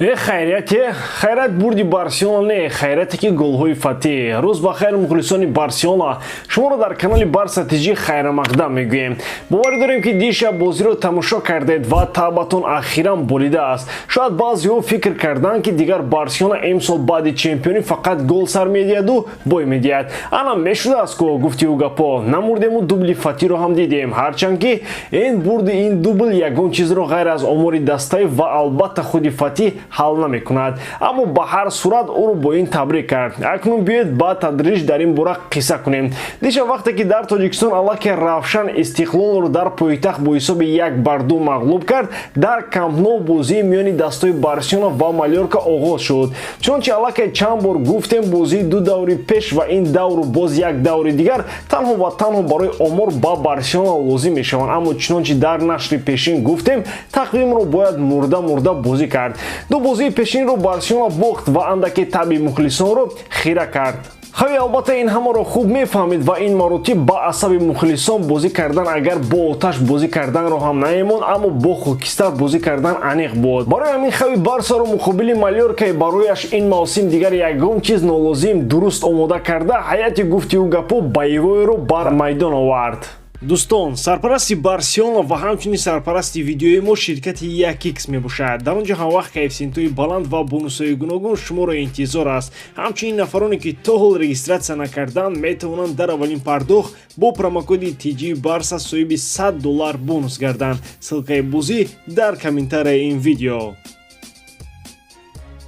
Э, хайрияте, хайрат бурди Барселона не, хайрате, ки голҳои Фатӣ. Рӯз ба хайр, мухлисони Барселона! Шуморо дар канали Барса ТЖ хайрамақдам мегӯем. Боварӣ дорем, ки дишаб бозиро тамошо кардед ва таъбатон ахиран болидааст. Шояд баъзеҳо фикр карданд, ки дигар Барселона имсол баъди чемпионӣ фақат гол сар медиҳаду бой медиҳад. Ана мешудааст ку, гуфтиу гапо, намурдему дубли Фатиро ҳам дидем. Ҳарчанд ки ин бурди, ин дубл ягон чизро ғайр аз омори дастаи ва албатта худи Фатӣ ҳал намекунад, аммо ба ҳар сурат ӯро бо ин табрик кард. Акнун биёед, ба тадриҷ дар ин бора қисса кунем. Дишаб, вақте ки дар Тоҷикистон аллакай Равшан Истиқлолро дар пойтахт бо ҳисоби 1-2 мағлуб кард, дар Камп Ноу бозии миёни дастаи Барселона ва Малёрка оғоз шуд. Чунончи аллакай чанд бор гуфтем, бозии ду даври пеш ва ин давру боз як даври дигар танҳо ва танҳо барои омор ба Барселона лозим мешаванд. Аммо чунончи дар нашри пешин гуфтем, тақвимро бояд мурда мурда бозӣ кард. Ду бозии пешинро Барселона бохт ва андаке таби мухлисонро хира кард. Хави албатта ин ҳамаро хуб мефаҳмид ва ин маротиб ба асаби мухлисон бозӣ кардан, агар бо оташ бозӣ карданро ҳам наемонд, аммо бо хокистар бозӣ кардан аниқ буд. Барои ҳамин Хави Барсаро муқобили Малёркаи барояш ин мавсим дигар ягон чиз нолозим дуруст омода карда, ҳайати гуфтиу гапо боевой ро бар майдон овард. Дӯстон, сарпарасти Барселона ва ҳамчунин сарпарасти видеои мо ширкати 1x мебошад. Дар он ҷо ҳамвақт коэффисиентҳои баланд ва бонусҳои гуногун шуморо интизор аст. Ҳамчунин нафароне, ки то ҳол регистрация накарданд, метавонанд дар аввалин пардохт бо промокоди TG Барса соҳиби 100 доллар бонус гарданд. Ссылка и бозӣ дар комментарияи ин видео.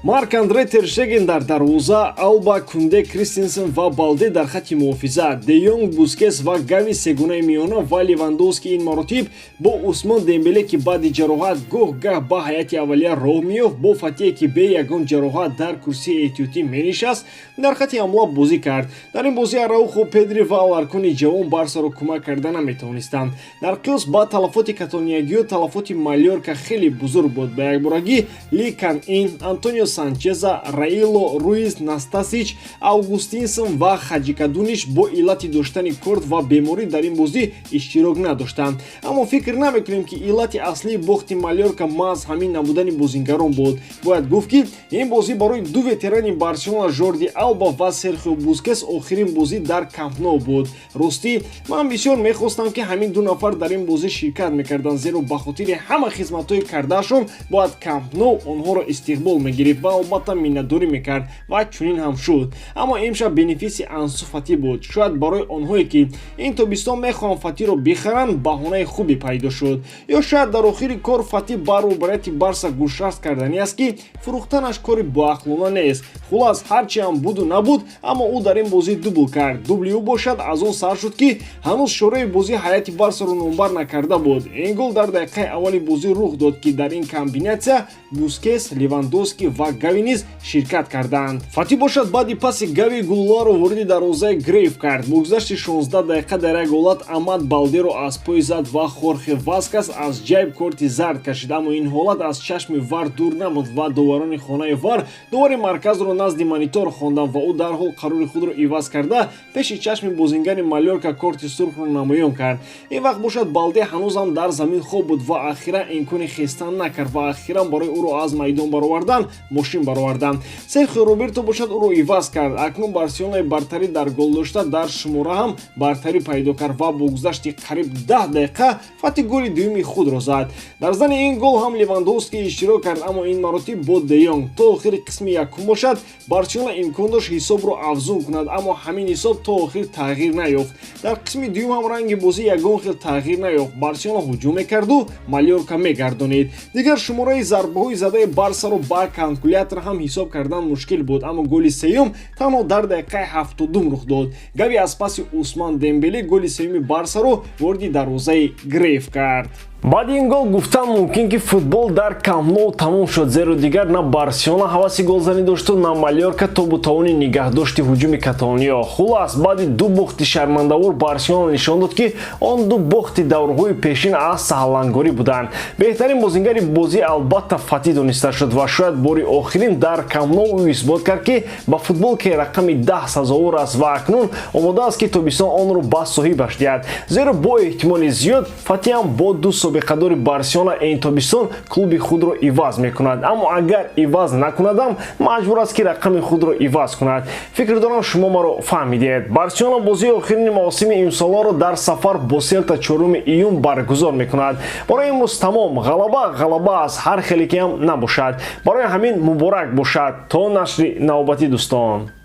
Марк Андре Терштеген дар дарвоза, Алба, Кунде, Кристенсен ва Балде дар хатти муҳофизат, Де Йонг, Бускес ва Гави сегонаи миёна ва Левандовски ин маротиб бо Усмон Дембеле, ки баъди ҷароҳат гоҳ гаҳ ба ҳайати аввалия роҳ меёфт, бо Фатие, ки бе ягон ҷароҳат дар курсии эҳтиётӣ менишаст, дар хатти ҳамла бозӣ кард. Дар ин бозӣ Араухо, Педри ва Аларкони ҷавон Барсаро кӯмак карда наметавонистанд. Дар қиёс ба талафоти каталониягиё, талафоти Малёрка хеле бузург буд. Ба якборагӣ Ли Кан Ин, Антонио Санчеза, Раило Руис, Настасич, Августинсон ва Хаҷикадуниш бо иллати доштани корт ва беморӣ дар ин бозӣ иштирок надоштанд. Аммо фикр намекунем, ки иллати аслии бохти Малёрка маҳз ҳамин набудани бозингарон буд. Бояд гуфт, ки ин бозӣ барои ду ветерани Барселона, Жорди Алба ва Серхио Бускес, охирин бозӣ дар Камп Ноу буд. Ростӣ, ман бисёр мехостам, ки ҳамин ду нафар дар ин бозӣ ширкат мекарданд, зеро ба хотири ҳама хизматҳои кардаашон бояд Камп Ноу онҳоро истиқбол мегирифт ва албатта миннатдорӣ мекард, ва чунин ҳам шуд. Аммо имшаб бенефиси Ансу Фати буд. Шояд барои онҳое, ки ин тобистон мехоҳанд Фатиро бихаранд, баҳонаи хубе пайдо шуд. Ё шояд дар охири кор Фати ба рӯбарияти Барса гӯшрас карданӣ аст, ки фурӯхтанаш кори боақлона нест. Хулас, ҳарчи ҳам буду набуд, аммо ӯ дар ин бозӣ дубл кард. Дубли ӯ бошад аз он сар шуд, ки ҳанӯз шӯрои бозӣ ҳайати Барсаро номбар накарда буд. Ин гол дар дақиқаи аввали бозӣ рух дод, ки дар ин комбинатсия Бускес, Левандовски ва Гави низ ширкат карданд. Фати бошад баъди паси Гави гулларо вориди дарвозаи Грейв кард. Бо гузашти 16 дақиқа дар як ҳолат Амад Балдеро аз пой зад ва Хорхе Васкас аз ҷайб корти зард кашид, аммо ин ҳолат аз чашми ВАР дур намонд ва доварони хонаи ВАР довари марказро назди монитор хонданд ва ӯ дарҳол қарори худро иваз карда, пеши чашми бозингари Малёрка корти сурхро намоён кард. Ин вақт бошад Балде ҳанӯзам дар замин хоб буд ва ахиран имкони хестан накард ва ахиран барои ӯро аз майдон баровардан мошин бароварданд. Серхио Роберто бошад ӯро иваз кард. Акнун Барселонаи бартарӣ дар гол дошта, дар шумора ҳам бартарӣ пайдо кард ва бо гузашти қариб 10 дақиқа Фати голи дуюми худро зад. Дар зани ин гол ҳам Левандовский иштирок кард, аммо ин маротиб бо Де Йонг. То охири қисми якум бошад Барселона имкон дошт ҳисобро афзун кунад, аммо ҳамин ҳисоб то охир тағйир наёфт. Дар қисми дуюм ҳам ранги бозӣ ягон хел тағйир наёфт. Барселона ҳуҷум мекарду Малёрка мегардонид. Дигар шумораи зарбаҳои задаи Барсаро ба калкулятор ҳам ҳисоб кардан мушкил буд. Аммо голи сеюм танҳо дар дақиқаи 70-ум рух дод. Гави аз паси Усман Дембеле голи сеюми Барсаро вориди дарвозаи Грейв кард. Баъди ин гол гуфтан мумкин, ки футбол дар Камп Ноу тамом шуд, зеро дигар на Барселона ҳаваси голзанӣ дошту, на Малёрка тобу тавони нигаҳдошти ҳуҷуми каталониё. Хулас, баъди ду бохти шармандавор Барселона нишон дод, ки он ду бохти даврҳои пешин аз саҳлангорӣ буданд. Беҳтарин бозингари бозӣ албатта Фатӣ дониста шуд ва шояд бори охирин дар Камп Ноу ӯ исбот кард, ки ба футболкаи рақами 10 сазовор аст ва акнун омода аст, ки тобистон онро ба соҳибаш диҳад, зеро бо эҳтимоли зиёд Фатиам бо 2 соли собиқадори Барселона ин тобистон клуби худро иваз мекунад. Аммо агар иваз накунадам, маҷбур аст, ки рақами худро иваз кунад. Фикр дорам, шумо маро фаҳмидед. Барселона бозии охирини мавсими имсоларо дар сафар бо Селта 4 июн баргузор мекунад. Барои имрӯз тамом. Ғалаба ғалаба аст, ҳар хеле ки ҳам набошад. Барои ҳамин муборак бошад. То нашри навбатӣ, дӯстон.